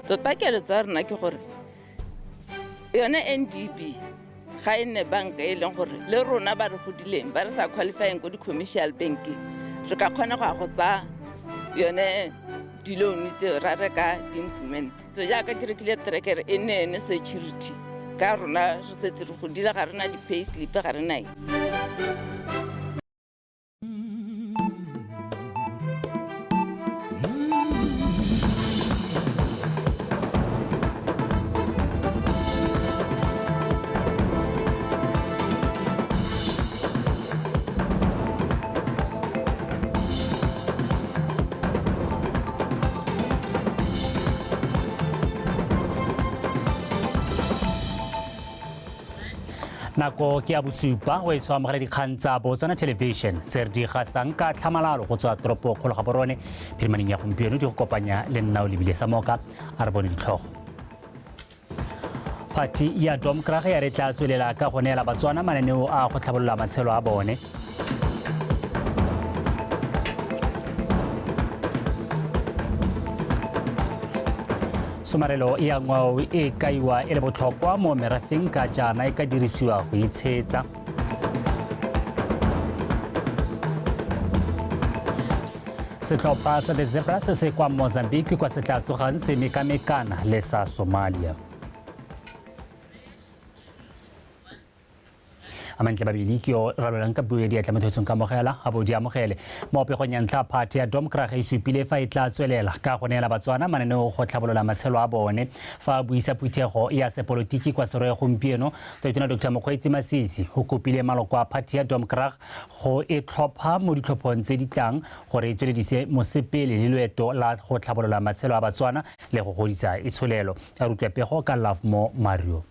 Tota keletso ya rona ke gore yone NDB ga e nne banka e leng gore le rona ba re godileng ba re sa qualifying ko di-commercial bankeng re ka kgona go ya go tsaya yone di-loan tseo ra reka di-implement. So jaaka ke rekile terekere e nne yone security ka rona re setse re godile, ga rena di-pay slip, ga re na eng. Nako ke ya bosupa o e tshwa amogela dikgang tsa Botswana Television tse re di gasang ka tlhamalalo go tswa toropo kgolo ga borone phirimaneng ya gompieno di go kopanya le nna o lebile sa moka. A re bone ditlhogo. Phathi ya Domkrag ya re tla tswelela ka go neela Batswana mananeo a go tlhabolola matshelo a bone. Tshomarelo ya ngwao e kaiwa e le botlhokwa mo merafeng ka jaana e ka dirisiwa go itshetsa. Setlhopha sa The Zebra se se kwa Mozambique kwa se tla tsogang se mekamekana le sa Somalia. A mantle babedi ke yo ralolang ka puo ya diatla mo thetsong ka amogela a bo di amogele. Mo pegong ya ntlha, phathi ya Domkrag e supile fa e tla tswelela ka go neela Batswana mananeo go tlhabolola matshelo a bone. Fa a buisa phuthego ya sepolotiki kwa Serowe gompieno, Tautona Dr Mokgweetsi Masisi o kopile maloko a phathi ya Domkrag go e tlhopha mo ditlhophong tse di tlang gore e tsweledise mosepele le loeto la go tlhabolola matshelo a Batswana le go godisa itsholelo. A re utlwa pego ka Lovemore Mario.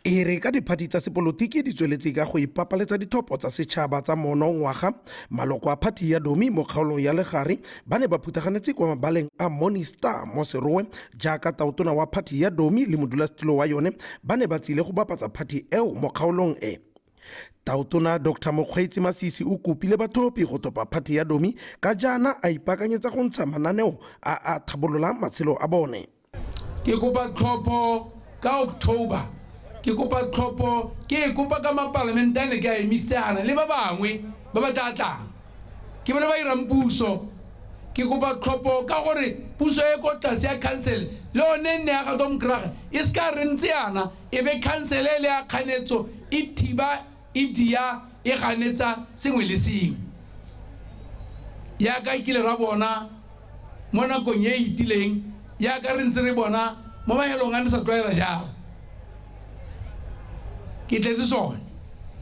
E re ka diphathi tsa sepolotiki di tsweletse ka go ipapaletsa dithopo tsa setšhaba tsa mono ngwaga, maloko a phathi ya Domi mo kgaolong ya Legare ba ne ba phuthaganetse kwa mabaleng a Morning Star mo Serowe jaaka tautona wa phathi ya Domi le modulasetulo wa yone ba ne ba tsile go bapatsa phathi eo mo kgaolong e. Tautona Dr Mokgweetsi Masisi o kopile bathopi go topa phathi ya Domi ka jaana a ipaakanyetsa go ntsha mananeo a a thabololang matshelo a bone. Ke kopa tlhopho ka October, ke kopa tlhopho, ke e kopa ka mapalamente a ne ke a emisitse gana le ba bangwe ba ba tla tlang, ke bone ba irang puso. Ke kopa tlhopho ka gore puso e ko tlase ya council le yone e nne ya ga Domkrag, e se ka re ntse yana e be council e le ya kganetso e thiba e dia e ganetsa sengwe le sengwe yaka e kile ra bona mo nakong e e itileng, yaka re ntse re bona mo mahelong a ne sa tlwaela jalo. Ke tletse sone.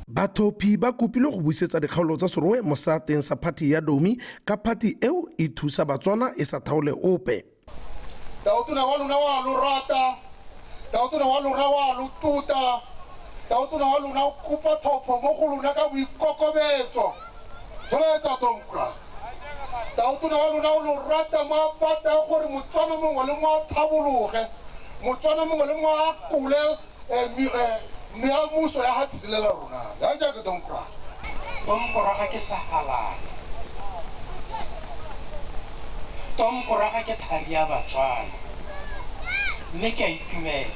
Bathophi ba kopilwe go busetsa dikgaolo tsa Serowe mo seateng sa phathi ya Domi ka phathi eo e thusa Batswana e sa thaole ope. Tautona wa lona wa lo rata, Tautona wa lona wa lo tlotla, Tautona wa lona o kopa thopho mo go lona ka boikokobetso. Tsholetsa Domkrag. Tautona wa lona o lo rata mo a batlang gore Motswana mongwe le mongwe a thabologe, Motswana mongwe le mongwe a kole meamuso ya ga Tshitsilela rona. Ya jaaka Domkrag. Domkraga ke sahalala. Domkraga ke thari ya Batswana. Mme ke a itumela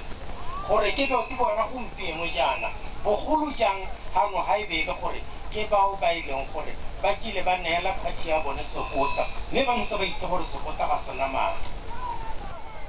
gore ke be ke bona gompieno jaana, bogolo jang gano ga e be e le gore ke bao ba e leng gore ba kile ba neela phathi ya bone sekota mme ba ntse ba itse gore sekota ga se na maatla.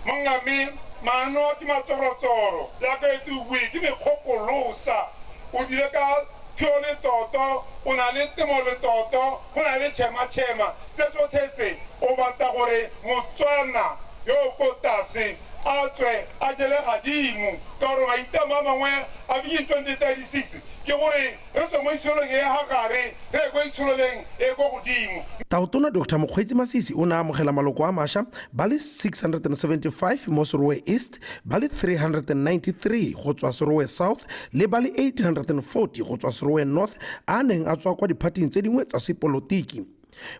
Mongame, maano ke matsorotsoro, jaaka e te bue ke mekgokolosa. O dile ka theo le toto, o na le temo le toto, go na le tšhema-tšhema. Tse tsotlhe tse o batla gore Motswana yo o ko tlase a tswe a jele gadimo, ka gore maitamo a mangwe a Vision 2036 ke gore re tswe mo itsholelong e ya gare re ye ko itsholelong e ko godimo. Tautona Doctor Mokgweetsi Masisi o ne a amogela maloko a masha ba le 675 mo Serowe East, ba le 393 go tswa Serowe South le ba le 840 go tswa Serowe North a a neng a tswa kwa diphathing tse dingwe tsa sepolotiki.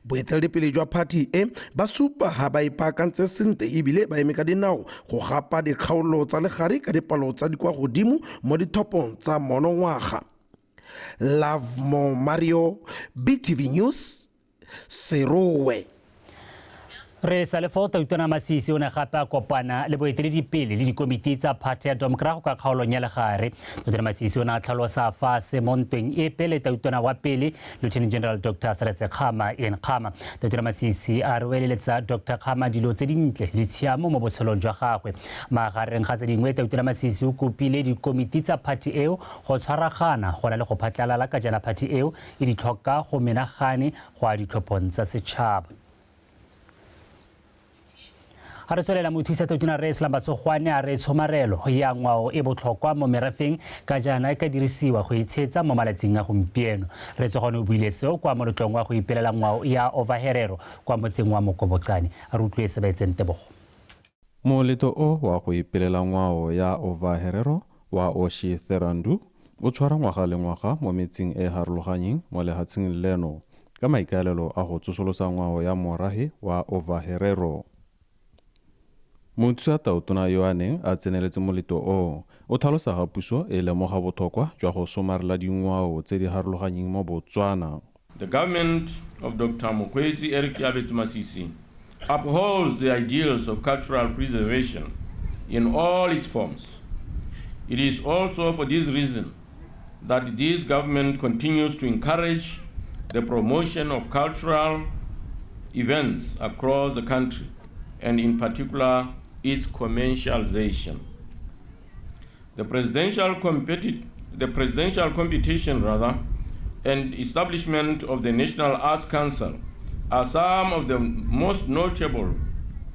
Boeteledipele jwa phathi e ba supa ha ba ipaakantse sentle ebile ba eme ka dinao go gapa dikgaolo tsa legare ka dipalo tsa di kwa godimo mo dithopong tsa monongwaga. Lovemore Mario, BTV News, Serowe. Re sa le foo, Tautona Masisi o ne gape a kopana le boeteledipele le dikomiti tsa phathi ya Domkrag kwa kgaolong ya Legare. Tautona Masisi o ne a tlhalosa fa se mo ntweng epe le tautona wa pele, Lieutenant General Dr Seretse Khama Ian Khama. Tautona Masisi a re o eleletsa Dr Khama dilo tse dintle le tshiamo mo botshelong jwa gagwe. Magareng ga tse dingwe, Tautona Masisi o kopile dikomiti tsa phathi eo go tshwaragana go na le go phatlalala ka jaana phathi eo e di tlhoka go menagane go ya ditlhophong tsa setšhaba. Ga re tswelela, mothusa tautona Rre Islam Batsogwane a re tshomarelo ya ngwao e botlhokwa mo merafeng ka jaana e ka dirisiwa go itshetsa mo malatsing a gompieno. Re Tsogwane o buile seo kwa moletlong wa go ipelela ngwao ya Ovaherero kwa motseng wa Mokobocane. A re utlwe se ba etseng tebogo. Moletlo o wa go ipelela ngwao ya Ovaherero wa Oshitherandu o tshwara ngwaga le ngwaga mo metseng e harologanyeng mo lehatsheng leno ka maikaelelo a go tsosolosa ngwao ya morahe wa Ovaherero. Mothusa tautona yo a neng a tseneletse moletlo o, o tlhalosa ga puso e lemoga botlhokwa jwa go somarela dingwao tse di harologanyeng mo Botswana. The government of Dr. Mokgweetsi Eric Keabetswe Masisi upholds the ideals of cultural preservation in all its forms. It is also for this reason that this government continues to encourage the promotion of cultural events across the country, and in particular its commercialization. The presidential competition rather, and establishment of the National Arts Council are some of the most notable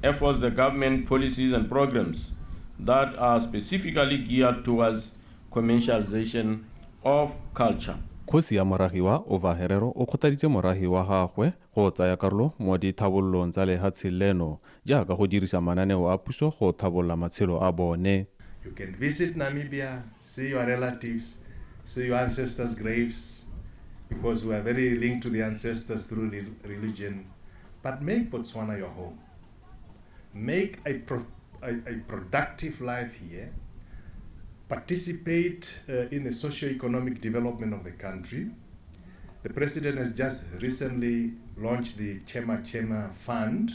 efforts the government policies and programs that are specifically geared towards commercialization of culture. Kgosi ya morahi wa Ovaherero o kgothaditse morahi wa gagwe go tsaya karolo mo dithabololong tsa lehatshe leno jaaka go dirisa mananeo a puso go thabolola matshelo a bone. You can visit Namibia, see your relatives, see your ancestors' graves, because we are very linked to the ancestors through religion. But make Botswana your home. Make a productive life here. Participate in the socio-economic development of the country. The president has just recently launched the Chema Chema Fund.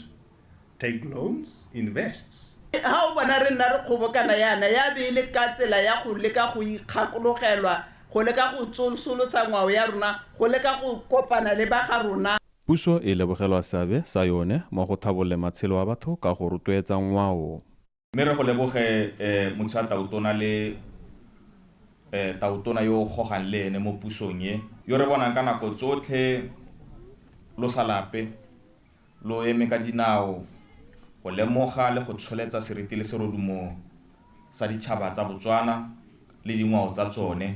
Take loans, invest. Ha o bona re nna re kgobokana yana ya be le ka tsela ya go leka go ikgakologelwa, go leka go tsosolosa ngwao ya rona, go leka go kopana le ba ga rona. Puso e lebogelwa seabe sa yone mo go thabololeng matshelo a batho ka go rotloetsa ngwao. Mme re go leboge mothusa tautona le tautona yo o gogang le ene mo pusong e, yo re bonang ka nako tsotlhe lo sa lape, lo eme ka dinao go lemoga le go tsholetsa seriti le serodumo sa ditšhaba tsa Botswana le dingwao tsa tsone.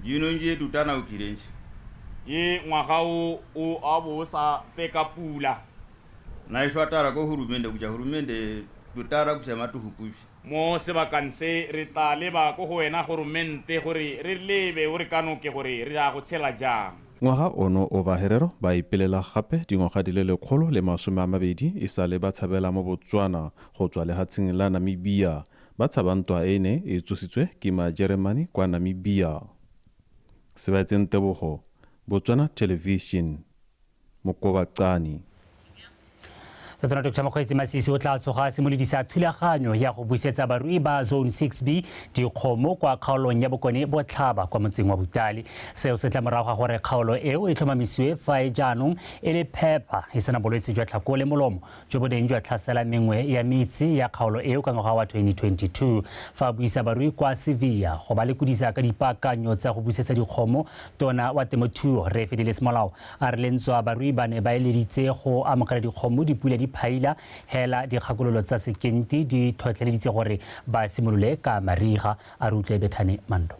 Dinong je dutana o kirentse. Ye ngwaga o o a bo sa peka pula. Na e tara ko hurumende kuja hurumende dutara kuja matuhukubi. Mo sebakang se re tla leba ko go wena goromente gore re lebe o re kanoke gore re ya go tshela jang. Ngwaga ono Ovaherero ba ipelela gape dingwaga di le 120 e sale ba tshabela mo Botswana go tswa lehatsheng la Namibia. Ba tshaba ntwa e ne e tsositswe ke Majeremane kwa Namibia. Sebaetseng Tebogo, Botswana Television, Mokobacane. Tautona Dr Mokgweetsi Masisi o tla tsoga simolodisa thulaganyo ya go busetsa barui ba Zone 6B dikgomo kwa kgaolong ya Bokone Botlhaba kwa motseng wa Butale. Seo se tla morago ga gore kgaolo eo e tlhomamisiwe fa e jaanong e le phepa e sena bolwetse jwa tlhako le molomo jo bo neng jwa tlhasela mengwe ya metse ya kgaolo eo ka ngwaga wa 2022. Fa a buisa barui kwa Sevilla go ba lekodisa ka dipaakanyo tsa go busetsa dikgomo, tona wa temothuo Rre Fidelis Molao a re lentswa barui ba ne ba eleditse go amogela dikgomo dipula di phaila hela dikgakololo tsa sekenti di tlhotlheleditse gore ba simolole ka mariga. A re utlwe Bethane Mando.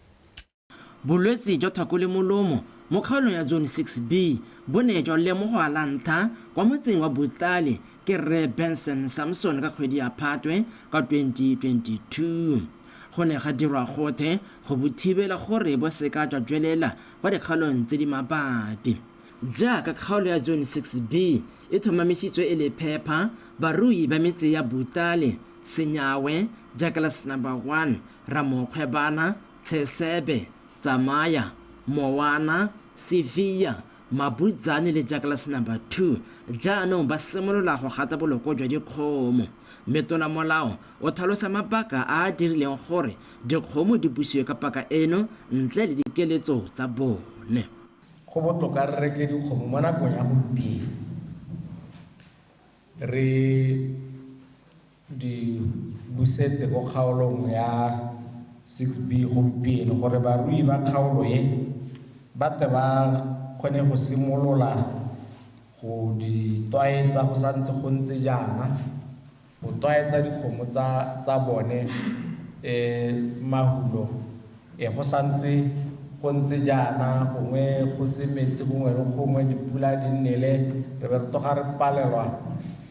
Bolwetse jwa tlhako le molomo mo kgaolong ya Zone 6B bo ne jwa lemogwa la ntlha kwa motseng wa Butale ke Rre Benson Samson ka kgwedi ya Phatwe ka 2022. Go ne ga dirwa gothe go bo thibela gore bo seka jwa jwelela kwa dikgaolong tse di mabapi. Jaaka kgaolo ya Zone 6B e tlhomamisitswe e le phepa, barui ba metse ya Butale, Senyawe, Jackalas number 1, Ramokgwebana, Tshesebe, Tsamaya, Mowana, Sevilla, Mabudzane le Jackalas number 2 jaanong ba simolola go gata boloko jwa dikgomo. Mme tona molao o tlhalosa mabaka a a dirileng gore dikgomo di busiwe ka paka eno ntle le dikeletso tsa bone. Go botoka re reke dikgomo mo nakong ya gompieno, re di busetse ko kgaolong ya 6B gompieno gore barui ba kgaolo e ba tle ba kgone go simolola go di tlwaetsa go santse go ntse jaana, go tlwaetsa dikgomo tsa bone mahulo go santse go ntse jaana, gongwe go se metsi gongwe le gongwe, dipula di nnele, re be re tloga re palelwa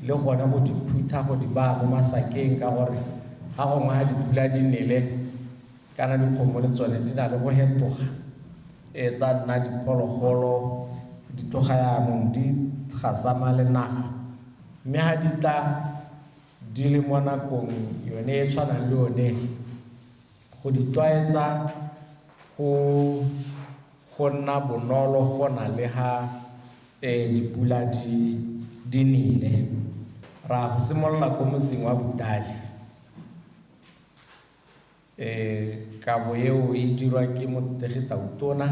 le gone go di phutha go di baya mo masakeng ka gore ga gongwe ga dipula di nele kana dikgomo le tsone di na le go hetoga tsa nna diphologolo di tloga yaanong di gasama le naga, mme ga di tla di le mo nakong yone e tshwanang le yone go di tlwaetsa go nna bonolo go na le ga dipula di nele. Ra go simolola ko motseng wa Butale, kabo eo e dirwa ke Motegi Tautona.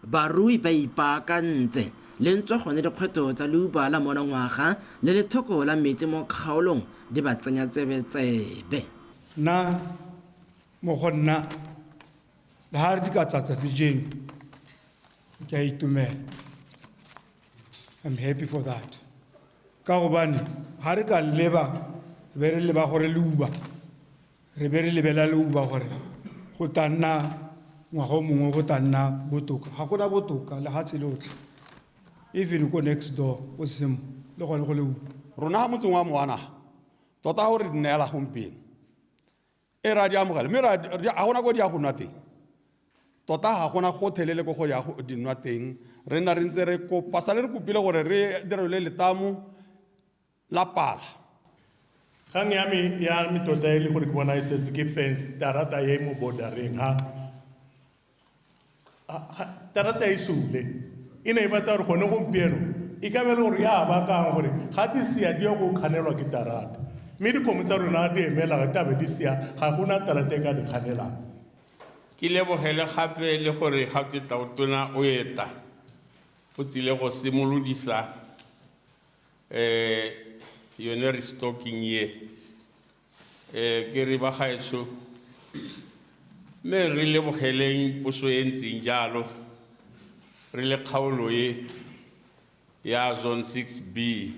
Barui ba ipaakantse le ntswa gone dikgwetlho tsa leuba la monongwaga le lethoko la metsi mo kgaolong di ba tsenya tsebetsebe. Nna mo go nna le ga re di ka tsatsa tse jeno ke a itumela. I'm happy for that. Ka gobane ga re ka leba be re leba gore leuba, re be re lebela leuba gore go tla nna ngwaga o mongwe go tla nna botoka. Ga gona botoka lefatshe lotlhe, even ko next door o semo le gone go leuba. Rona ga motseng wa Mowana tota gore di neela gompieno e ra di amogela, mme ga gona ko di ya go nwa teng, tota ga gona gothelele ko go ya di nwa teng. Re nna re ntse re kopa, sale re kopile gore re direlwe letamo la pala. Kgang ya me ya me tota e le gore ke bona e setse ke fence tarata e mo bordereng ha tarata e sule e ne e batla gore gone gompieno e ka be le gore ya bakang gore ga di sia di ya go kganelwa ke tarata, mme dikgomo tsa rona di emela ga tabe di sia, ga gona tarata e ka di kganelang. Ke lebogele gape le gore ga ke Tautona o eta o tsile go simolodisa yone restocking ye ke re ba gaetsho, mme re lebogeleng puso e ntseng jalo re le kgaolo e ya Zone 6B.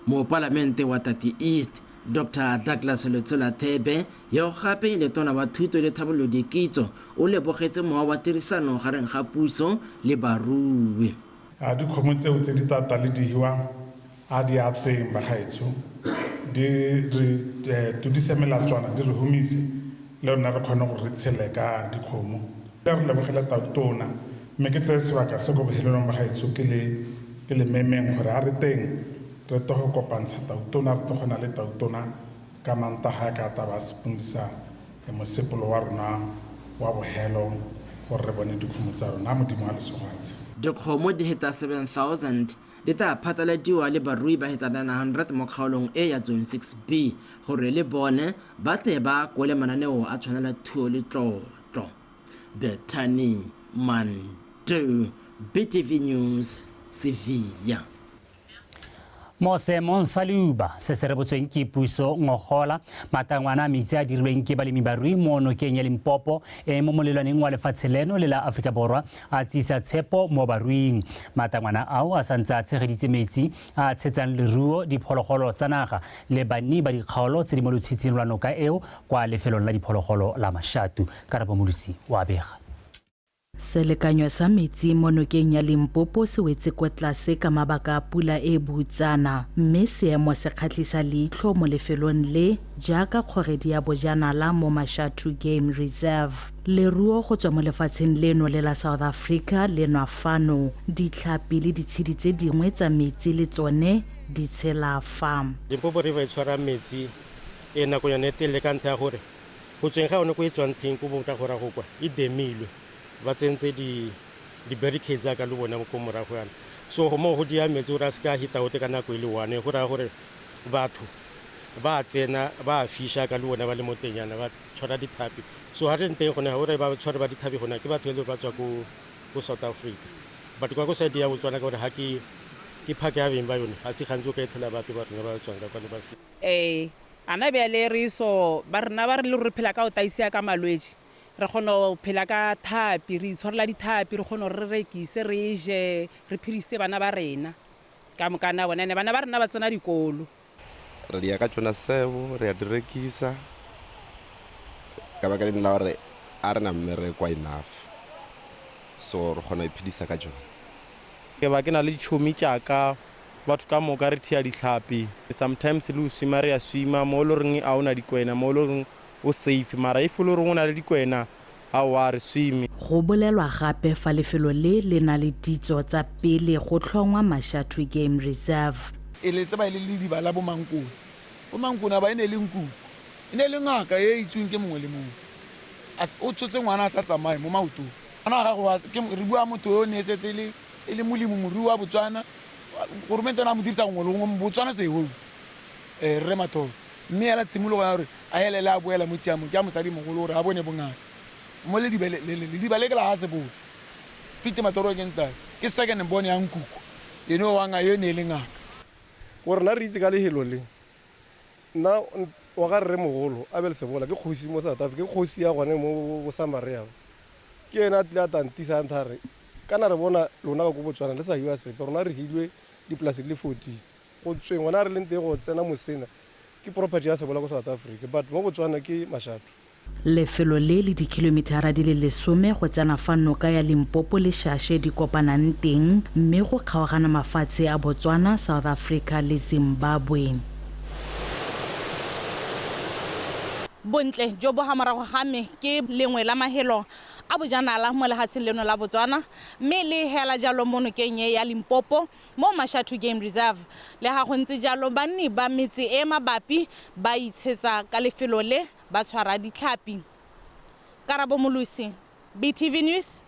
Mopalamente wa Tati East Dr. Douglas Letsholathebe yo gape le tona wa thuto le tlhabololo dikitso o lebogetse mowa wa tirisano gareng ga puso le barui. A dikgomo tseo tse di tata le dihiwa a di a teng bagaetsho di re tudise melatswana di re humise le rona re kgone gore re tshele ka dikgomo. Re lebogela Tautona, mme ke tseye sebaka se ko bohelelong bagaetsho ke le memeng gore a re teng re tlo go kopantsha Tautona, re tlo go na le Tautona ka Mantaga ka taba sepondisa mosepolo wa rona wa bohelo gore re bone dikgomo tsa rona. Modimo a lesogatse. Dikgomo di heta 7000 di tla phatlaladiwa le barui ba heta 900 mo kgaolong e ya Zone 6B gore le bone ba tle ba kole mananeo a tshwanela thuo le tlotlo. Bethany Mandu, BTV News, Sevilla. Mo seemong sa leuba se se rebotsweng ke puso ngogola, matangwana a metsi a dirilweng ke balemi barui mo nokeng ya Limpopo e mo molelwaneng wa lefatshe leno le la Aforika Borwa a tsisa tshepo mo baruing. Matangwana ao a santse a tshegeditse metsi a tshetsang leruo, diphologolo tsa naga le banni ba dikgaolo tse di mo lotshitshing lwa noka eo kwa lefelong la diphologolo la Mashatu. Karabo Molusi wa bega. Selekanyo sa metsi mo nokeng ya Limpopo se wetse kwa tlase ka mabaka a pula e butsana, mme seemo se kgatlhisa leitlho mo lefelong le jaaka kgogedi ya bojanala mo Mashatu Game Reserve. Leruo go tswa mo lefatsheng leno le la South Africa le nwa fano, ditlhapi le ditshedi tse dingwe tsa metsi le tsone di tshela fa. Limpopo River e tshwara metsi e nako yone e telele ka ntlha ya gore go tsweng ga yone ko e tswang teng ko botla go ra go kwa e demilwe. Ba tsentse di Di-barricades jaaka le bona ko morago yana. So go moo go dia metsi gore a seke a hita ote ka nako e le one, go raya gore batho ba tsena ba fisha ka le bona ba le mo teng yana ba tshwara dithapi. So ha re nteng gone gore ba tshware ba dithapi gona ke batho e le ba tswa ko South Africa. But kwa ko side ya Botswana ka gore ha ke phake ya beng ba yone, ga se gantsi o ka ethela bape ba rona ba tswang ka kwano ba se. Ana bjale re so ba rena ba re le re phela ka o taisia ka malwetse. Re kgona go phela ka thapi, re itshwarela dithapi, re kgona re rekise, re je, re phedise bana ba rena. Ka mokana bona ene bana ba rena ba tsena dikolo. Re di ya ka tsona sebo, re a di rekisa. Ka baka le la hore a rena mmereko enough. So re kgona ho iphedisa ka tsona. Ke ba ke na le ditšhomi tšaka batho ka moka re thea ditlhapi. Sometimes le o swima re a swima mo le reng a ona dikwena, mo le reng o safe, mara if le reng o na le dikwena a wa re swime. Go bolelwa gape fa lefelo le le na le ditso tsa pele go tlhongwa Mashatu Game Reserve. E le tseba e le lediba la bo Mankone. Bo Mankone ba e ne le nkuku. E ne le ngaka e itsweng ke mongwe le mongwe. O tshotse ngwana a sa tsamaye mo maotong. Ngwana wa gago re bua motho yo o ne setse e le molemo morui wa Botswana. Goromente o ne a mo dirisa gongwe le gongwe, Botswana se eo. Rre Matholo. Mme ela tshimologo ya gore a helele a boela mo tshiamong ke a mosadimogolo gore a bone bongaka. Mo lediba le ke la ga Sebolo. Peter Matholo ke ntate. Ke second born ya nkuku. Ene o wa yo ne e le ngaka. Gore nna re itse ka lehelo le, nna wa ga rre mogolo Abel Sebola ke kgosi mo South Africa, ke kgosi ya gone mo Samaria. Ke ena a tlile a tantisa a ntha re kana re bona lona ka ko Botswana le sa hiwa sepe, rona re hilwe dipolase di le 14. Go tsweng gona re leng teng go tsena Mosena ke property ya Sebola ko South Africa, but mo Botswana ke Mashatu. Lefelo le le dikilomitara di le 10 go tsena fa noka ya Limpopo le Shashe di kopanang teng, mme go kgaogana mafatshe a Botswana, South Africa le Zimbabwe. Bontle jo bo ga morago ga me ke lengwe la mahelo a bojanala mo lehatsheng leno la Botswana, mme le hela jalo mo nokeng ya Limpopo mo Mashatu Game Reserve. Le ga go ntse jalo banni ba metse e mabapi ba itshetsa ka lefelo le ba tshwara ditlhapi. Karabo Molusi, BTV News,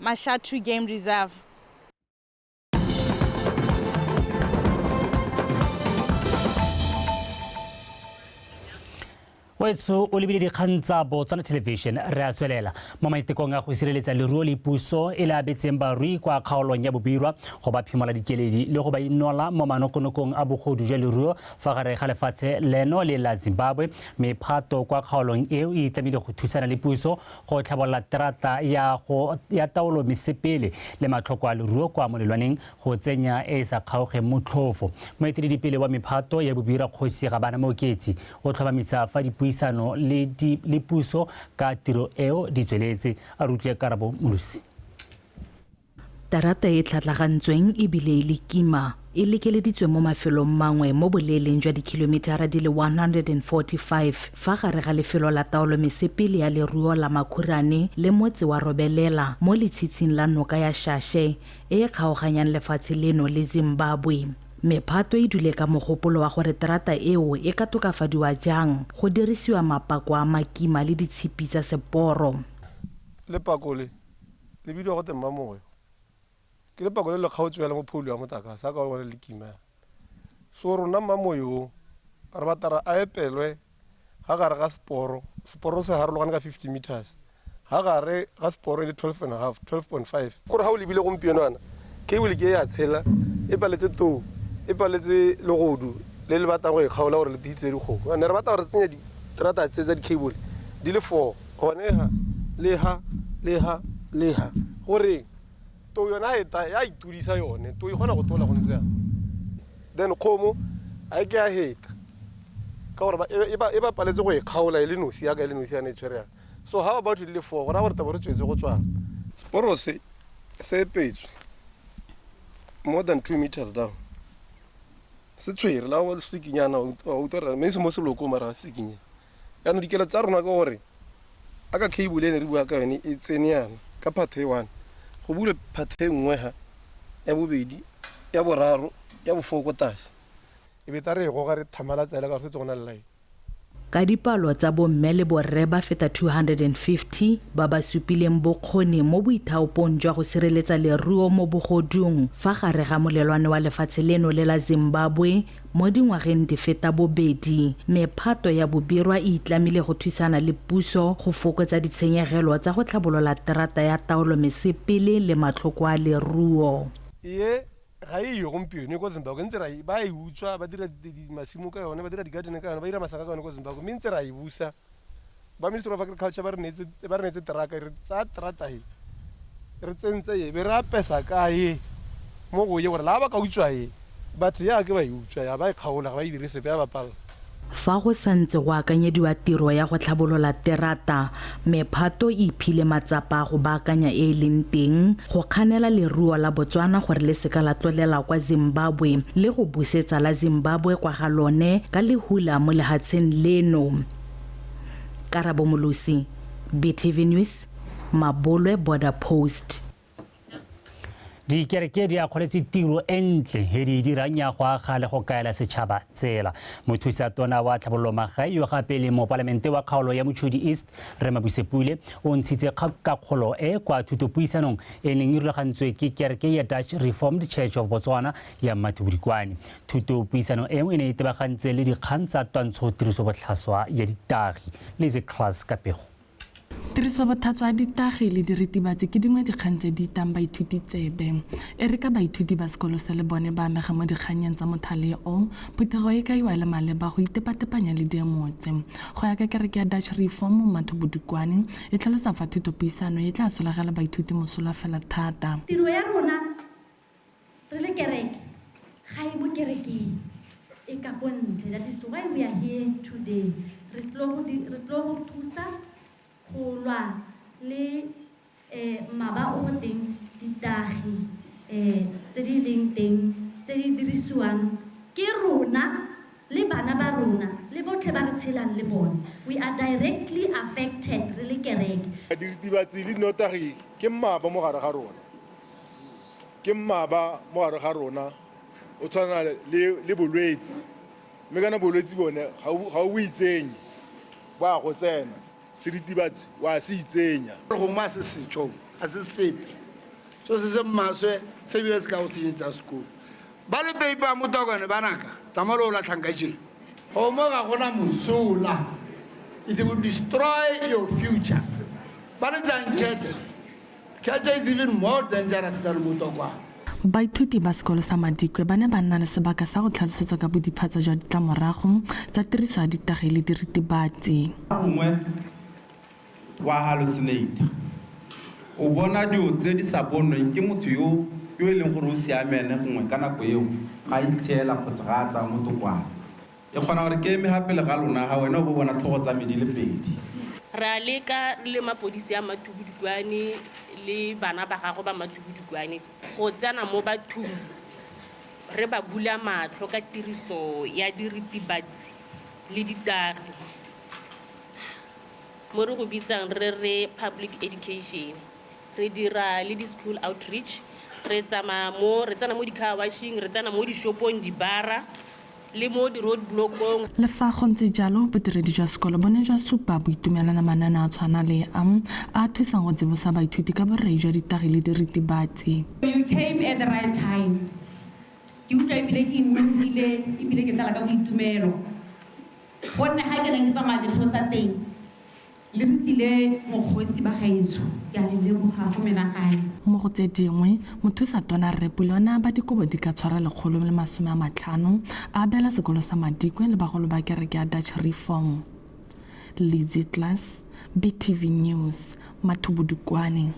Mashatu Game Reserve. Wetso o lebile dikgang tsa Botswana Television re a tswelela mo maitekong a go sireletsa leruo le puso e le abetseng barui kwa kgaolong ya Bobirwa go ba phimola dikeledi le go ba inola mo manokonokong a bogodu jwa leruo fa gare ga lefatshe leno le la Zimbabwe. Mephato kwa kgaolong eo e itlamile go thusana le puso go tlhabolola terata ya taolo mesepele le matlhoko a leruo kwa molelwaneng go tsenya e sa kgaogeng motlhofo. Moeteledipele wa mephato ya Bobirwa Kgosi Gabana Moketsi o tlhomamisa fa dipuisano le puso ka tiro eo di tsweletse. A rutle Karabo Molusi. Terata e tlhatlagantsweng ebile e le kima e lekeleditswe mo mafelong mangwe mo boleeleng jwa dikilomitara di le 145 fa gare ga lefelo la taolo mesepele ya leruo la Makhurane le motse wa Robelela mo letshitshing la noka ya Shashe e kgaoganyang lefatshe leno le Zimbabwe. Mephato e dule ka mogopolo wa gore terata eo e ka tokafadiwa jang go dirisiwa mapako a makima le ditshipi tsa seporo. Lepako le le bidiwa go te Mmamoyo. Ke lepako le le kgaotswe fela mo phoulo ya motlakase a ka bona le kima. So rona Mmamoyo re batla re a epelwe ga gare ga seporo, seporo se harologane ka 50 meters, ga gare ga seporo e le 12.5, 12.5. Kore ga o lebile gompieno yana cable ke ya tshela e paletse tou, e paletse legodu le le batlang go e kgaola gore le titse dikgomo. Ne re batla gore tsenya diterata tse tsa di-cable di le 4 gone ha le ha le ha le ha, gore tou yona ya itudisa yone, tou e kgona go tola go ntse yana. Then kgomo a e ke ya heta ka gore e ba paletse go e kgaola e le nosi yaka e le nosi yana e tshwere yana. So how about di le 4 go raya gore tabo re tswetse go tswala. Seporo se se epetswe more than 2 meters down. Se tshwere la o sekinyana o utlwa mme se mo seloko mara sekinye. Yaanong dikelo tsa rona ke gore a ka cable e ne re bua ka yone e tsene yana ka phathe e 1 go bule phathe e nngwe ha ya bobedi ya boraro ya bofoko tlase e be ta re e goga re thamala tsela ka gore setse go na le line. Ka dipalo tsa bomme le borre ba feta 250 ba ba supileng bokgoni mo boithaopong jwa go sireletsa leruo mo bogodung fa gare ga molelwane wa lefatshe leno le la Zimbabwe mo dingwageng di feta bobedi, mephato ya Bobirwa e itlamile go thusana le puso go fokotsa ditshenyegelo tsa go tlhabolola terata ya taolo mesepele le matlhoko a leruo. Ye ga e yo gompieno e ko Zimbabwe ntse ra ba e utswa, ba dira masimo ka yone, ba dira di-garden ka yone, ba dira masaka ka yone ko Zimbabwe, mme ntse ra e busa. Ba Ministry of Agriculture ba re neetse teraka, re tsaya terata e re tsentse e be re apesa kae mo go ye gore la ba ka utswa e batho ya ke ba e utswa ya ba e kgaola, ga ba e dire sepe, ya ba palela. Fa go santse go akanyediwa tiro ya go tlhabolola terata, mephato e iphile matsapa a go baakanya e e leng teng go kganela leruo la Botswana gore le seka la tlolela kwa Zimbabwe le go busetsa la Zimbabwe kwa ga lone ka lehula mo lehatsheng leno. Karabo Molosi, BTV News, Mabolwe Border Post. Dikereke di akgoletse tiro e ntle e di dirang ya go aga le go kaela setšhaba tsela. Mothusa tona wa tlhabololo magae yo gape le mopalamente wa kgaolo ya Mochudi East, Rre Mabuse Pule, o ntshitse kakgolo e kwa thutopuisanong e neng e rulagantswe ke kereke ya Dutch Reformed Church of Botswana ya Mmathubudukwane. Thutopuisano eo e ne e tebagantse le dikgang tsa twantsho tirisobotlhaswa ya ditagi. Lizzy Klaas ka pego. Tirisobotlhaswa ya ditagi le diritibatsi ke dingwe dikgang tse di itang baithuti tsebe. E re ka baithuti ba sekolo se le bone ba amega mo dikgannyeng tsa mothale o, phuthego e kaiwa le maleba go itepatepanya le diemo tse. Go ya ka kereke ya Dutch Reform mo Mmathubudukwane, e tlhalosa fa thutopuisano e tla solegela baithuti mosola fela thata. Tiro ya rona re le kereke ga e mo kerekeng, e ka ko ntle. That is why we are here today. Re tlo go thusa go lwa le maba o go teng ditagi tse di leng teng tse di dirisiwang ke rona le bana ba rona le botlhe ba re tshelang le bone. We are directly affected re le kereke. Diritibatsi le dinotagi ke mmaba mo gare ga rona, ke mmaba mo gare ga rona o tshwana le bolwetse, mme kana bolwetse bone ga o itsenye, ba go tsena. Seritibatsi wa se itsenya. Gongwe a se setšong, a se sepe. So se se maswe se bile se ka go senyetsa sekolo. Ba le peipa motokwane banaka, tsamaya le o latlhang ka jeno. Gongwe ga gona mosola. It will destroy your future. Ba le tsang kete. Kete is even more dangerous than motokwane. Baithuti ba sekolo sa Madikwe ba ne ba nna le sebaka sa go tlhalosetsa ka bodiphatsa jwa ditlamorago tsa tiriso ya ditagi le diritibatsi. Gongwe wa hallucinate, o bona dilo tse di sa bonweng ke motho yo e leng gore o siame ene gongwe ka nako eo ga itshiela kgotsa ga a tsaya motokwane. E kgona gore ke eme gape le ga lona ga wena o bo bona tlhogo tsa me di le pedi. Re a leka le mapodisi a Mmathubudukwane le bana ba gago ba Mmathubudukwane go tsena mo bathong re ba bula matlho ka tiriso ya diritibatsi le ditagi mo re go bitsang re re public education. Re dira le di-school outreach, re tsamaya mo, re tsena mo di-car washing, re tsena mo di-shopong, dibara le mo di-roadblockong. Le fa go ntse jalo, bodiredi jwa sekolo bo ne jwa supa boitumelana manane a tshwana le a thusang go tsibosa baithuti ka borei jwa ditagi le diritibatsi. You came at the right time. Ke utlwa ebile ke imologile, ebile ke tlala ka boitumelo. Gonne ga ke neng ke tsamaya ditlhong tsa teng, le re tlile mokgosi ba gaetsho, ke a le leboga go menagane. Mo go tse dingwe, mothusa tona Rre Pule o ne a ba dikobo di ka tshwara 150 a abela sekolo sa Madikwe le bagolo ba kereke ya Dutch Reform. Lizzy Klaas, BTV News, Mmathubudukwane.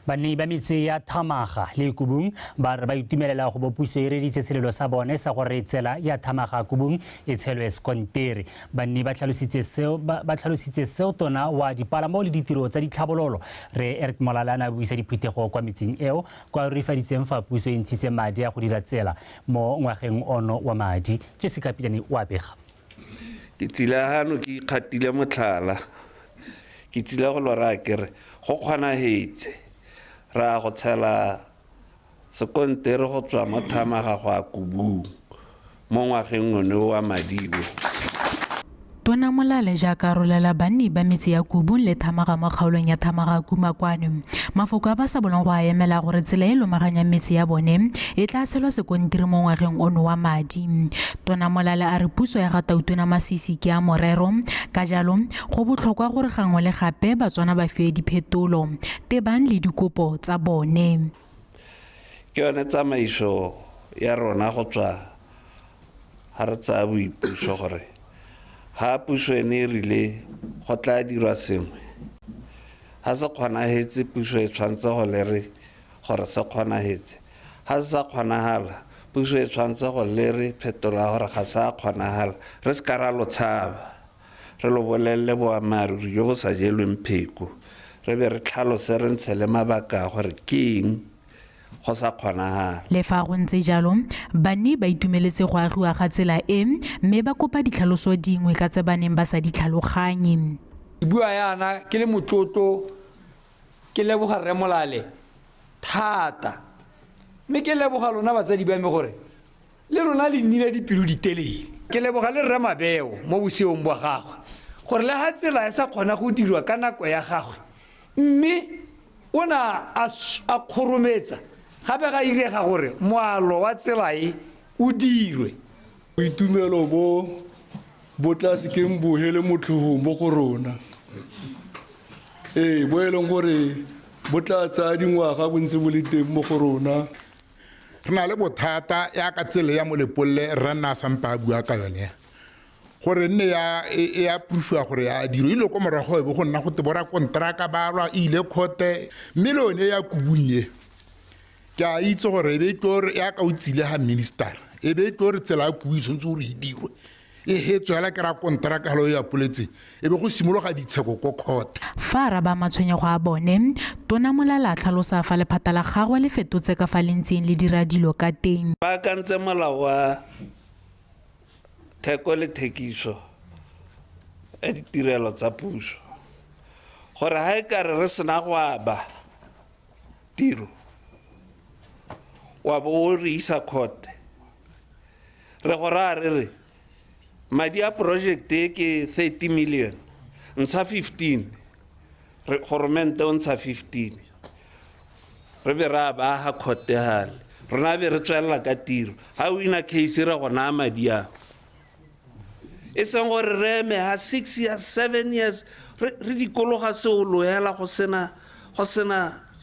Banni ba metse ya Thamaga le Kubung ba re ba itumelela go bo puso e reditse selelo sa bone sa gore tsela ya Thamaga Kubung e tshelwe sekontere. Banni ba tlhalositse seo tona wa dipalamo le ditiro tsa ditlhabololo re Eric Molalana a buisa diphuthego kwa metseng eo kwa rurifaditseng fa puso e ntshitse madi a go dira tsela mo ngwageng ono wa madi. Jessica Pilane o a bega. Ke tsile hano ke ikgatile motlhala, ke tsile go lora ke re go kgonagetse ra go tshela sekontere go tswa mo Thamaga go ya Kubung mo ngwageng one wa madi o. Tona Molale jaaka a rolela banni ba metse ya Kubung le Thamaga mo kgaolong ya Thamaga Kumakwane mafoko a ba sa bolong go a emela gore tsela e lomaganyang metse ya bone e tla tshelwa sekontiri mo ngwageng ono wa madi. Tona Molale a re puso ya ga Tautona Masisi ke ya morero, ka jalo go botlhokwa gore gangwe le gape Batswana ba fiwe diphetolo tebang le dikopo tsa bone. Ke yone tsamaiso ya rona go tswa ga re tsaya boipuso gore ga puso ene e rile go tla dirwa sengwe, ga se kgonagetse puso e tshwanetse go lere gore se kgonagetse, ga se sa kgonagala puso e tshwanetse go lere phetola gore ga se a kgonagala, re se ka ra lo tshaba, re lo bolelele boammaaruri jo bo sa jelweng pheko, re be re tlhalose re ntshe le mabaka a gore ke eng go sa kgonagala. Le fa go ntse jalo, banni ba itumeletse go agiwa ga tsela e mme ba kopa ditlhaloso dingwe ka tse ba neng ba sa di tlhaloganye. Ke bua yana ke le motlotlo, ke leboga Rre Molale thata, mme ke leboga lona batsadi ba me gore le lona le nnile dipelo di telele. Ke leboga le Rre Mabeo mo boseong bwa gagwe gore le ga tsela e sa kgona go dirwa ka nako ya gagwe, mme o ne a kgorometsa gape ga irega gore moalo wa tsela e o dirwe. Boitumelo bo bo tla sekeng bo hele motlhofo mo go rona, ee, bo e leng gore bo tla tsaya dingwaga bo ntse bo le teng mo go rona. Re na le bothata ya ka tsela ya Molepolole, rre nna a sampe a bua ka yone gore nne ya e a pusiwa gore ya diro ile ko morago e bo go nna go te bora kontraka ba lwa e ile khote, mme le yone ya Kubung e ke a itse gore e be e tlo re ya ka o tsile ga minister, e be e tlo re tsela ya Kubu e tshwanetse gore e dirwe e hetswe hela ke ra kontraka hela o ya poletse e be go simologa ditsheko ko court. Fa a araba matshwenyego a bone, Tona Molale a tlhalosa fa lephata la gagwe le fetotse ka fa le ntseng le dira dilo ka teng. Ba akantse molao wa theko le thekiso ya ditirelo tsa puso gore ha e ka re re sena go aba tiro wa bo o re isa court, re go raya re re madi a project e ke 30 million, ntsha 15, re goromente o ntsha 15, re be re a ba ga court hale, rona be re tswelela ka tiro. Ha o wina case re go naya madi ao, e seng gore re eme ha 6 years, 7 years re dikologa seolo hela go sena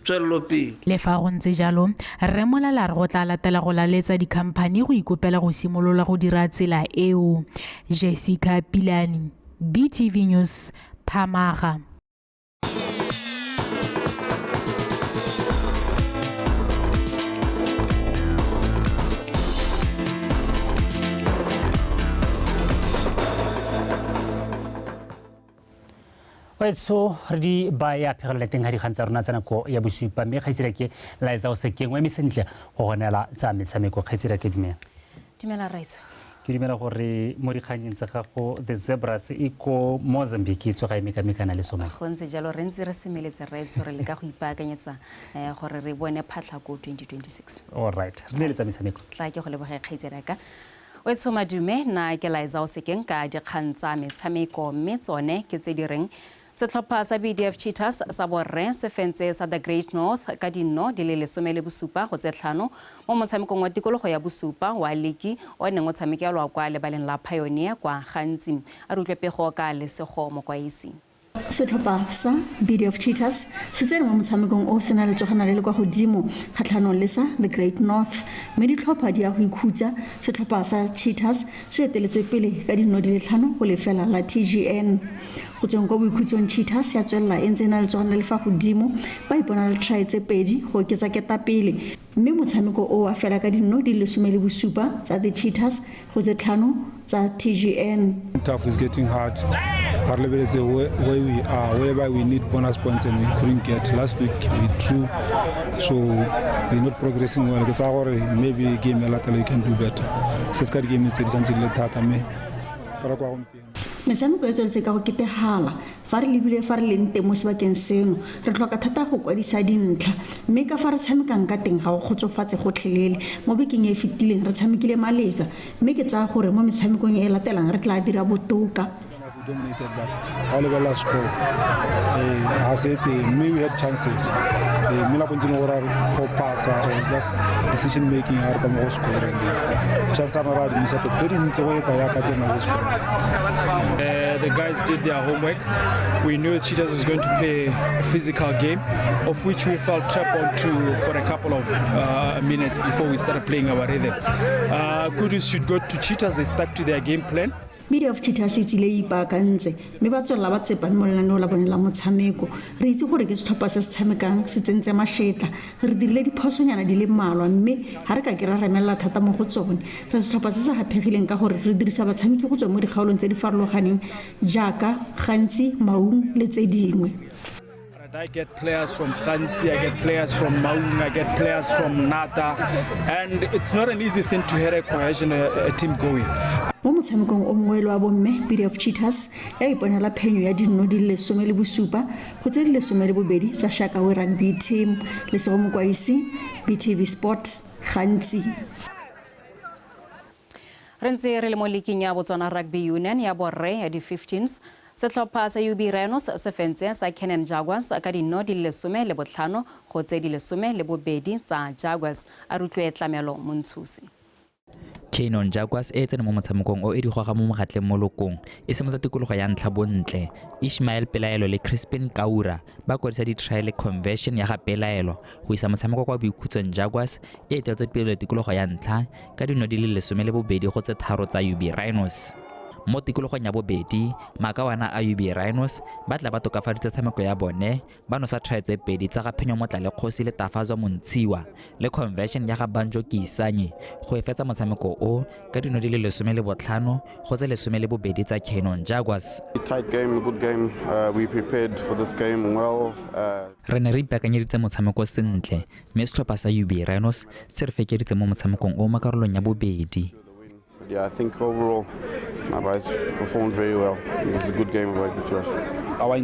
tswelelopele. Le fa go ntse jalo, Rre Molale a re go tla latela go laletsa dikhamphani go ikopela go simolola go dira tsela eo. Jessica Pilane, BTV News, Thamaga. Wetso re di baya phegelelo teng ga dikgang tsa rona tsa nako ya bosupa, mme kgaitsedi ke Liza o sekeng o eme sentle go gonela tsa metshameko. Kgaitsedi ke dumela. Dumela Raitso. Ke dumela gore mo dikganyeng tsa gago the Zebras e ko Mozambique e tsoga e mekamekana le Somalia. Go ntse jalo, re ntse re semeletse Raitso, re leka go ipaakanyetsa gore re bone phatlha ko 2026. All right, re neeletsa metshameko. Tla ke go leboge kgaitsedi ka. O tshomadume na ke Liza o sekeng ka dikgang tsa metshameko, mme tsone ke tse di reng setlhopha sa BDF Cheetahs sa borre se fentse sa The Great North ka dinno di le 17 go tse 5 mo motshamekong wa tikologo ya bosupa wa liki o neng o tshamekelwa kwa lebaleng la Pioneer kwa Gantsi. A re utlwe pego ka Lesego Mokwaisi. Setlhopha sa BDF Cheetahs se tsene mo motshamekong o sena letsogana le le kwa godimo kgatlhanong le sa The Great North, mme ditlhopha di ya go ikhutsa. Setlhopha sa Cheetahs se eteletse pele ka dinno di le 5 go lefela la TGN. Go tsweng kwa boikhutsong, Cheetahs ya tswelela e ntse e na letsogana le fa godimo, ba ipona le try tse 2 go oketsa ketapele, mme motshameko o wa fela ka dinno di le 17 tsa The Cheetahs go tse 5 tsa TGN. Tough is getting hard. Where we are, whereby we need bonus points and we couldn't get. Last week we drew, so we're not progressing well. It's our maybe game a lot you can do better. Since that game is something thata me. Metshameko e tsweletse ka go ketegala fa re lebile fa re leng teng mo sebakeng seno, re tlhoka thata go kwadisa dintlha, mme ka fa re tshamekang ka teng ga go kgotsofatse gotlhelele. Mo bekeng e e fetileng re tshamekile maleka, mme ke tsaya gore mo metshamekong e e latelang re tla dira botoka. Dominated, but all level score. I said maybe we had chances. Mila go pass or just decision making are the scoring. Chance are not. The guys did their homework. We knew Cheetahs was going to play a physical game, of which we felt trapped onto for a couple of minutes before we started playing our rhythm. Kudos should go to Cheetahs. They stuck to their game plan. BDF Cheetahs e tsile e ipaakantse mme ba tswelela ba tsepame mo lenaneo la bone la motshameko. Re itse gore ke setlhopha se se tshamekang se tsentse mašetla. Re dirile diphosonyana di le mmalwa mme ga re ka ke ra remelela thata mo go tsone. Re setlhopha se se haphegileng ka gore re dirisa batshameki go tswa mo dikgaolong tse di farologaneng jaaka Gantsi, Maung le tse dingwe. I get players from Gantsi, I get players from Maung, I get players from Nata, and it's not an easy thing to have a cohesion, a team going. Mo motshamekong o mongwe wa bomme, BDF Cheetahs ya iponela phenyo ya dino di le 17 go tse di 12 tsa Shakawe Rugby Team. Lesego Mokwaisi, BTV Sport, Gantsi. Re ntse re le mo leaking ya Botswana Rugby Union ya borre ya di-15s. Setlhopha sa UB Rhinos se fentse sa Canon Jaguars ka dino di le 15 go tse di 12 tsa Jaguars. A rutlwe Tlamelo Montshusi. Canon Jaguars e tsene mo motshamekong o e di goga mo mogatleng mo lokong e simotsa tikologo ya ntlha bontle. Ishmael Pelaelo le Crispin Kaura ba kwadisa di-trial conversion ya ga Pelaelo go isa motshameko kwa boikhutsong. Jaguars e eteletse pele tikologo ya ntlha ka dino di le 12 go tse 3 tsa UB Rhinos. Mo tikologong ya bobedi, makawana a UB Rhinos ba tla ba tokafaditse tshameko ya bone ba nosa try tse 2 tsa ga Phenyo Motlale Kgosi le Tafazwa Montshiwa le conversion ya ga Banjo Kiisanye go e fetsa motshameko o ka dino di le 15 go tse 12 tsa Canon Jaguars. Tight game, good game. We prepared for this game well. Re ne re ipaakanyeditse motshameko sentle mme setlhopha sa UB Rhinos se re fekeditse mo motshamekong o mo karolong ya bobedi. Yeah, I think overall my guys performed very well. It was a good game of rugby to us. Our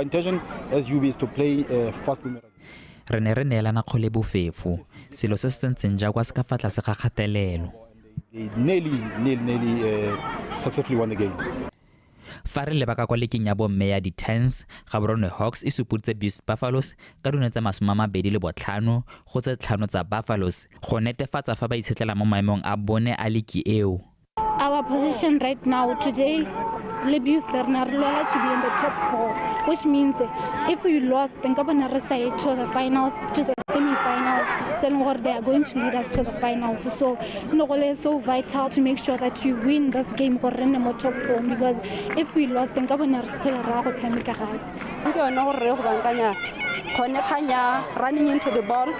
intention as UB is to play fast boomerang. Re ne re neelana kgole bofefo, selo se se tsentseng Jaguars ka fa tlase ga kgatelelo. They nearly successfully won the game. Fa re leba ka kwa leking ya bomme ya di-10s, Gaborone Hawks e supuditse Beast Buffaloes ka dino tsa 25 go tse 5 tsa Buffaloes go netefatsa fa ba itshetlela mo maemong a bone a liki eo. Our position right now today, Libus to be in the top 4, which means if we lost, then to the finals, to the semi-finals, they are going to lead us to the finals. So it's so vital to make sure that you win this game for top 4, because if we lost, then running into the ball.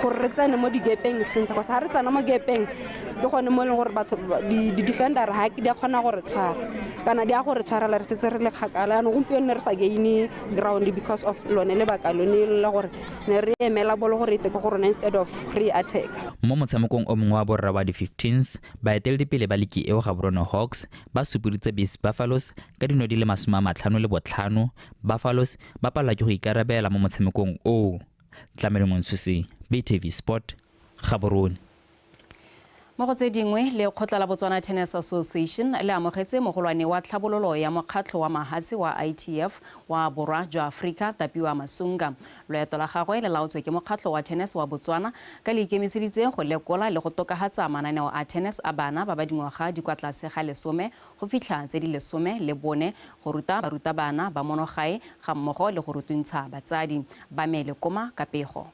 Gore re tsene mo digepeng sentle, go sa re tsena mo gepeng ke gone mo e leng gore batho di-defender ga ke di a kgona gore tshwara kana di a gore tshwarela re setse re le kgakala. Yanong gompieno ne re sa gaine ground because of lone lebaka lone la gore ne re emela bolo gore e teke go rona instead of re attack. Mo motshamekong o mongwe wa borra wa di-15s, baeteledipele ba liki eo Gaborone Hawks ba supuditse Beast Buffaloes ka dino di le 55. Buffaloes ba palelwa ke go ikarabela mo motshamekong oo. Tlamelo Montshusi, BTV Sport, Gaborone. Mo go tse dingwe, lekgotla la Botswana Tennis Association le amogetse mogolwane wa tlhabololo ya mokgatlho wa mahatsi wa ITF wa Borwa jwa Aforika, Tapiwa Masunga. Loeto la gagwe le laotswe ke mokgatlho wa tennis wa Botswana ka le ikemiseditse go lekola le go tokafatsa mananeo a tennis a bana ba ba dingwaga di kwa tlase ga 10 go fitlha tse di 14 go ruta barutabana ba monogae ga mmogo le go rutuntsha batsadi. Ba mele koma ka pego.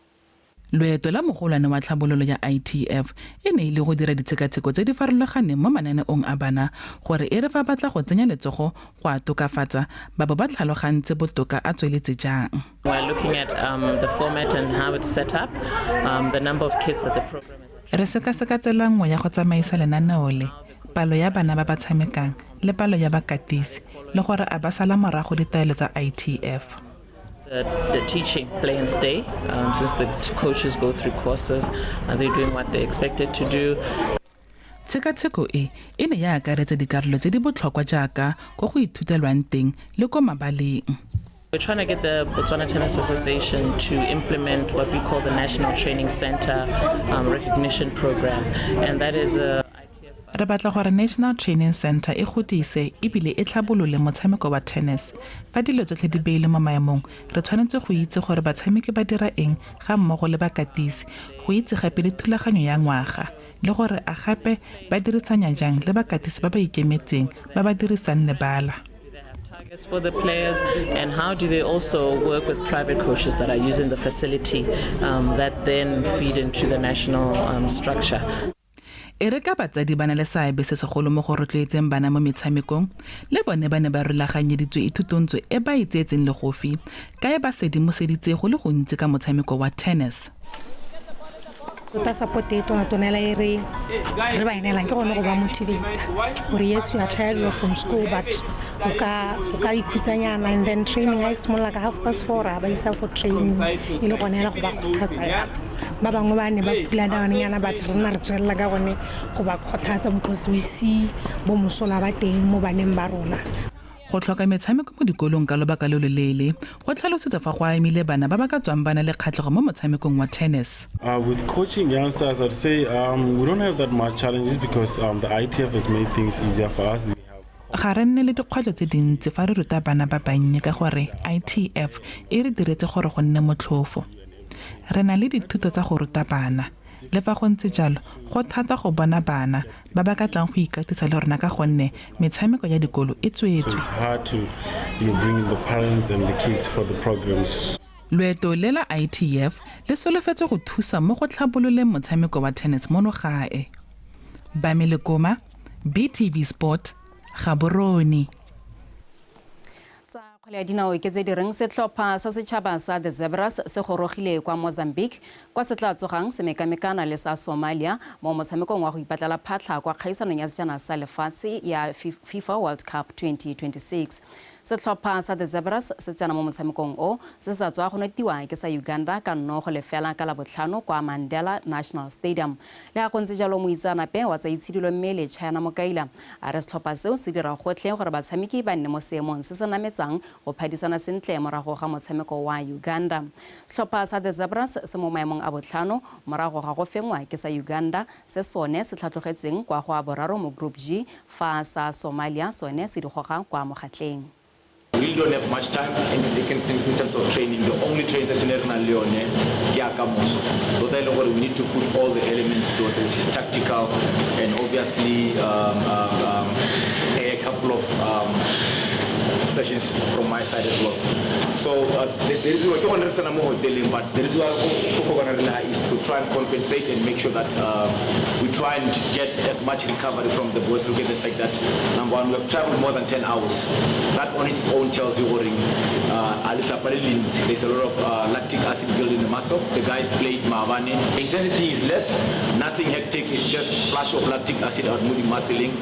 Loeto la mogolwane wa tlhabololo ya ITF e ne ile go dira ditshekatsheko tse di farologaneng mo mananeong a bana gore e re fa batla go tsenya letsogo go a tokafatsa ba bo ba tlhalogantse botoka a tsweletse jang. We're looking at the format and how it's set up, the number of kids that the program is. Re sekaseka tsela nngwe ya go tsamaisa lenaneo le, palo ya bana ba ba tshamekang le palo ya bakatisi le gore a ba sala morago ditaelo tsa ITF. The teaching play and stay, since the coaches go through courses, are they doing what they expected to do? Tshekatsheko e e ne ya akaretsa dikarolo tse di botlhokwa jaaka ko go ithutelwang teng le ko mabaleng. We're trying to get the Botswana Tennis Association to implement what we call the National Training Center Recognition Program, and that is a Re batla gore National Training Centre e godise ebile e tlhabolole motshameko wa tennis. Fa dilo tsotlhe di beile mo maemong, re tshwanetse go itse gore batshameki ba dira eng ga mmogo le bakatisi, go itse gape le thulaganyo ya ngwaga, le gore a gape ba dirisanya jang le bakatisi ba ba ikemetseng ba ba dirisang lebala. For the players, and how do they also work with private coaches that are using the facility that then feed into the national structure. E re ka batsadi ba na le seabe se segolo mo go rotloetseng bana mo metshamekong, le bone ba ne ba rulaganyeditswe ithutontsho e ba e tseetseng legofi ka e ba sedimoseditse go le gontsi ka motshameko wa tennis. Tota support e tona-tonela e re ba e neelang ke gone go ba motivate gore yes, you are tired, you are from school, but o ka ikhutsanyana, and then training ha e simolola ka 4:30 a ba isa for training e le gone hela go ba kgothatsa yalo. Ba bangwe ba ne ba pula down-nyana, but re nna re tswelela ka gone go ba kgothatsa because we see bo mosola ba teng mo baneng ba rona. Go tlhoka metshameko mo dikolong ka lobaka lo loleele go tlhalosetsa fa go amile bana ba ba ka tswang ba na le kgatlhego mo motshamekong wa tennis. With coaching youngsters, I'd say we don't have that much challenges because the ITF has made things easier for us. Ga re nne le dikgwetlho tse dintsi fa re ruta bana ba bannye ka gore ITF e re diretse gore go nne motlhofo. Re na le dithuto tsa go ruta bana. Le fa go ntse jalo, go thata go bona bana ba ba ka tlang go ikatisa le rona ka gonne metshameko ya dikolo e tswetswe. So it's hard to, bring in the parents and the kids for the programs. Loeto le la ITF le solofetse go thusa mo go tlhabololeng motshameko wa tennis mono gae. Bamile Koma, BTV Sport, Gaborone. Kgwele ya dinao ke tse di reng setlhopha sa setšhaba sa The Zebras se gorogile kwa Mozambique kwa se tla tsogang se mekamekana le sa Somalia mo motshamekong wa go ipatlela phatlha kwa kgaisanong ya sejana sa lefatshe ya FIFA World Cup 2026. Setlhopha sa The Zebras se tsena mo motshamekong o se sa tswa go notiwa ke sa Uganda ka 0-0 ka Labotlhano kwa Mandela National Stadium. Le ga go ntse jalo, moitseanape wa tsa itshidilo mmele China Mokaila a re setlhopha seo se dira gotlhe gore batshameki ba nne mo seemong se se nametsang go phadisana sentle morago ga motshameko wa Uganda. Setlhopha sa The Zebras se mo maemong a botlhano morago ga go fengwa ke sa Uganda se sone se tlhatlogetseng kwa go a boraro mo Group G, fa sa Somalia sone se di goga kwa mogatleng. We really don't have much time in terms of training. The only training session we need to put all the elements to it, which is tactical and obviously a couple of sessions from my side as well. So the reason why but the reason why is to try and compensate and make sure that we try and get as much recovery from the boys. Look at the fact that, number one, we have traveled more than 10 hours. That on its own tells you there's a lot of lactic acid built in the muscle. The guys played Maavane. Intensity is less, nothing hectic. It's just flash of lactic acid out moving muscling.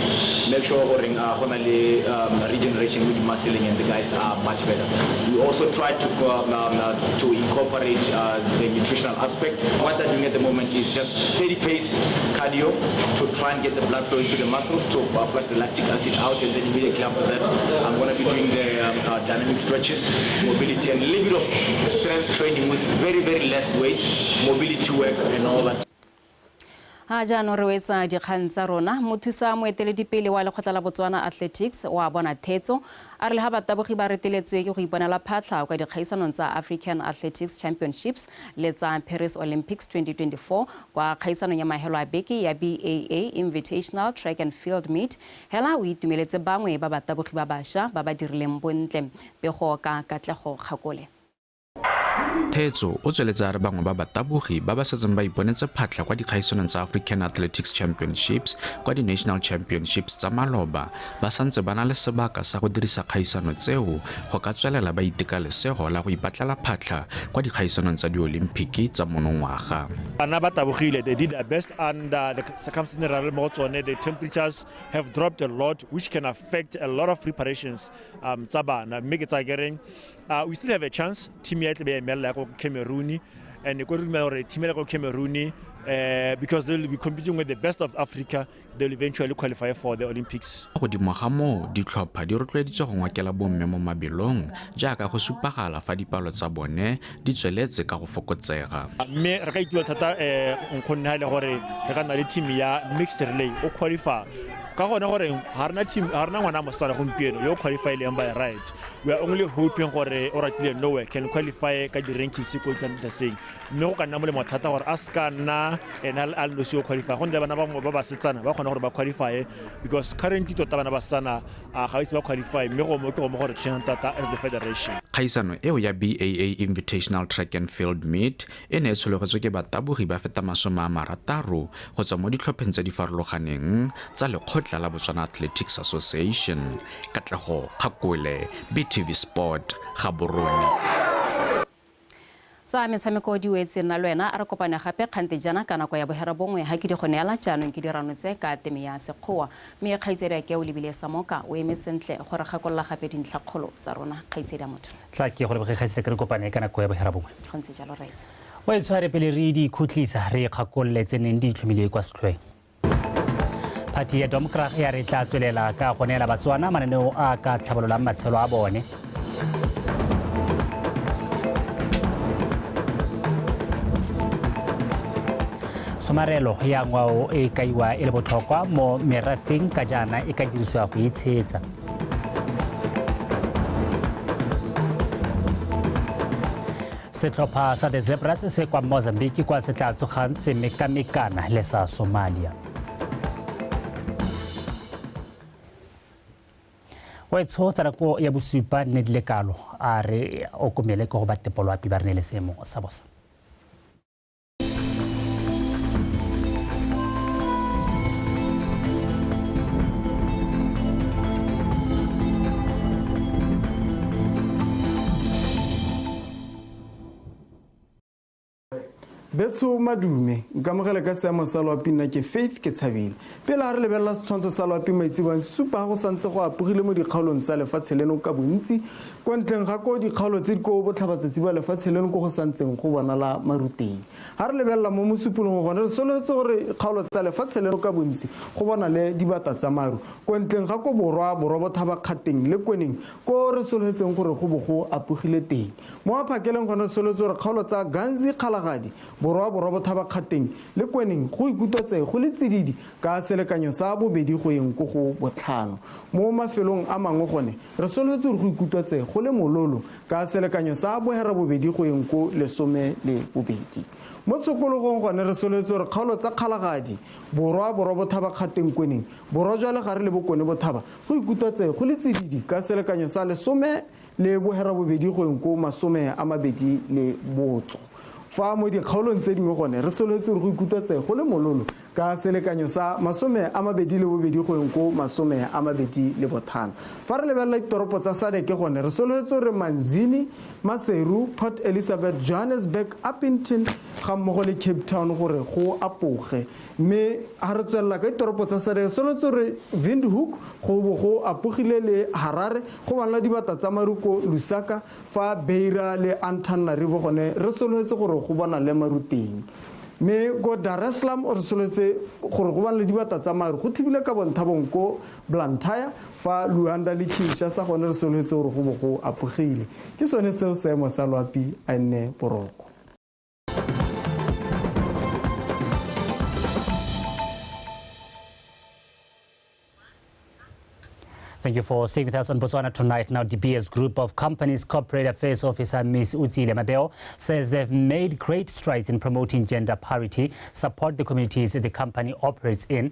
Make sure regeneration with muscling, and the guys are much better. We also try to incorporate the nutritional aspect. What they're doing at the moment is just steady pace cardio to try and get the blood flow into the muscles to flush the lactic acid out, and then immediately after that, I'm going to be doing the dynamic stretches, mobility, and a little bit of strength training with very, very less weights, mobility work, and all that. Ha jaanong re wetsa dikgang tsa rona. Mothusa moeteledipele wa lekgotla la Botswana Athletics wa bona Thetso a re le ha batabogi ba reteletswe ke go iponela phatlha kwa dikgaisanong tsa African Athletics Championships le tsa Paris Olympics 2024 kwa kgaisanong ya mahelo a beke ya BAA Invitational Track and Field Meet. Hela o itumeletse bangwe ba batabogi ba bašwa ba ba dirileng bontle. Pego ka Katlego Kgakole. Thetso o tsweletse a re bangwe ba batabogi ba ba setseng ba iponetse phatlha kwa dikgaisanong tsa African Athletics Championships kwa di-National Championships tsa maloba ba santse ba na le sebaka sa go dirisa kgaisano tseo go ka tswelela ba iteka lesego la go ipatlela phatlha kwa dikgaisanong tsa di-Olympic tsa monongwaga. Bana ba tabogile, they did their best under the circumstances. The temperatures have dropped a lot, which can affect a lot of preparations tsa bana. Mme ke tsaya kereng we still have a chance. Team ya tla be emela go Cameroon, And ko re dumela gore team ya ko Cameroon, because they will be competing with the best of Africa, they will eventually qualify for the Olympics. Godimo ga moo, ditlhopha di rotloeditswe go ngokela bomme mo mabelong jaaka go supagala fa dipalo tsa bone di tsweletse ka go fokotsega. Mme re ka itumela thata nkgonne ha e le gore re ka nna le team ya mixed relay o qualify. Ka gone gore ga rena team, ga rena ngwana mosetsana gompieno yo qualify-ileng by right. We are only hoping gore Oratile Noe can qualify ka di-rankings ko intermediate. Mme go ka nna molemo thata gore a se ka nna ena a le nosi o qualify, gonne bana bangwe ba basetsana ba kgona gore ba qualify, because currently tota bana ba basetsana ga ise ba qualify, mme go mo ke go mo gore tshwenyang thata as the federation. Kgaisano eo ya BAA Invitational Track and Field Meet e ne e tshologetswe ke batabogi ba feta 60 go tswa mo ditlhopheng tse di farologaneng tsa lekgotla la Botswana Athletics Association. Katlego Kgakole, BTV Sport, Gaborone. Tsa metshameko di wetse nna le wena a re kopane gape kgante jaana ka nako ya 9:30 ha ke di go neela jaanong ke dirano tse ka teme ya Sekgowa, mme kgaitsedi ya ke o lebile Samoka o eme sentle gore gakolola gape dintlhakgolo tsa rona. Kgaitsedi ya motho tla ke go leboge kgaitsedi, ke re kopane ka nako ya 9:30. Go ntse jalo raitso. Wa itshware pele re di khutlisa re kgakolole tse neng di itlhomile kwa setlhoeng. Phathi ya Domkrag ya re tla tswelela ka go neela Batswana mananeo a ka tlhabololang matshelo a bone. Somarelo ya ngwao e kaiwa e le botlhokwa mo merafeng ka jaana e ka dirisiwa go itshetsa. Setlhopha sa The Zebras se kwa Mozambique kwa se tla tsogang se mekamekana le sa Somalia. Wa tshotsa nako ya 7 ne di le kalo a re okomele ke go ba tepolo api ba re ne le seemo sa bosa. Betso madume nkamogele ka seemo sa loapi nna ke Faith ke tshabile. Pele ga re lebelela setshwantsho sa loapi maitseboang supa go santse go apogile mo dikgaolong tsa lefatshe leno ka bontsi, kwa ntleng ga ko dikgaolo tse di ko botlhabatsatsi ba lefatshe leno ko go santseng go bonala maruteng. Ga re lebelela mo mosupolong gone re solofetse gore kgaolo tsa lefatshe leno ka bontsi go bona le dibata tsa maru, kwa ntleng ga ko borwa bothaba kgateng le kweneng ko re solofetseng gore go bo go apogile teng. Mo maphakeleng gone re solofetse gore kgaolo tsa Ganzi Kgalagadi, borwa bothaba kgateng le kweneng go ikutlwetse go le tsididi ka selekanyo sa 2 go yeng ko go 5. Mo mafelong a mangwe gone re solofetse gore go ikutlwetse go le mololo ka selekanyo sa 8 go yeng ko 12. Mo tshokologong gone re solofetse gore kgaolo tsa Kgalagadi, borwa bothaba kgateng kweneng, borwa jwa legare le bokone bothaba go ikutlwetse go le tsididi ka selekanyo sa 18 go yeng ko 24. Fa mo dikgaolong tse dingwe gone re solofetse gore go ikutlwetse go le mololo ka selekanyo sa 22 go yeng ko 25. Fa re lebelela ditoropo tsa SADC gone re solofetse gore Manzini, Maseru, Port Elizabeth, Johannesburg, Upington ga mmogo le Cape Town gore go apoge. Mme ga re tswelela ka ditoropo tsa SADC re solofetse gore Windhoek go bo go apogile le Harare, go bonala dibata tsa maru ko Lusaka, fa Beira le Antananarivo gone re solofetse gore go bona le maru teng. Mme ko Dar es Salaam re solofetse gore go bana le dibata tsa maru go thibile ka bonthabong ko Blantyre, fa Luanda le Kinshasa gone re solofetse gore go bo go apogile. Ke sone seo seemo sa loapi a nne boroko. Thank you for staying with us on Botswana Tonight. Now, De Beers Group of Companies Corporate Affairs Officer Ms. Otsile Mabeo says they've made great strides in promoting gender parity, support the communities the company operates in,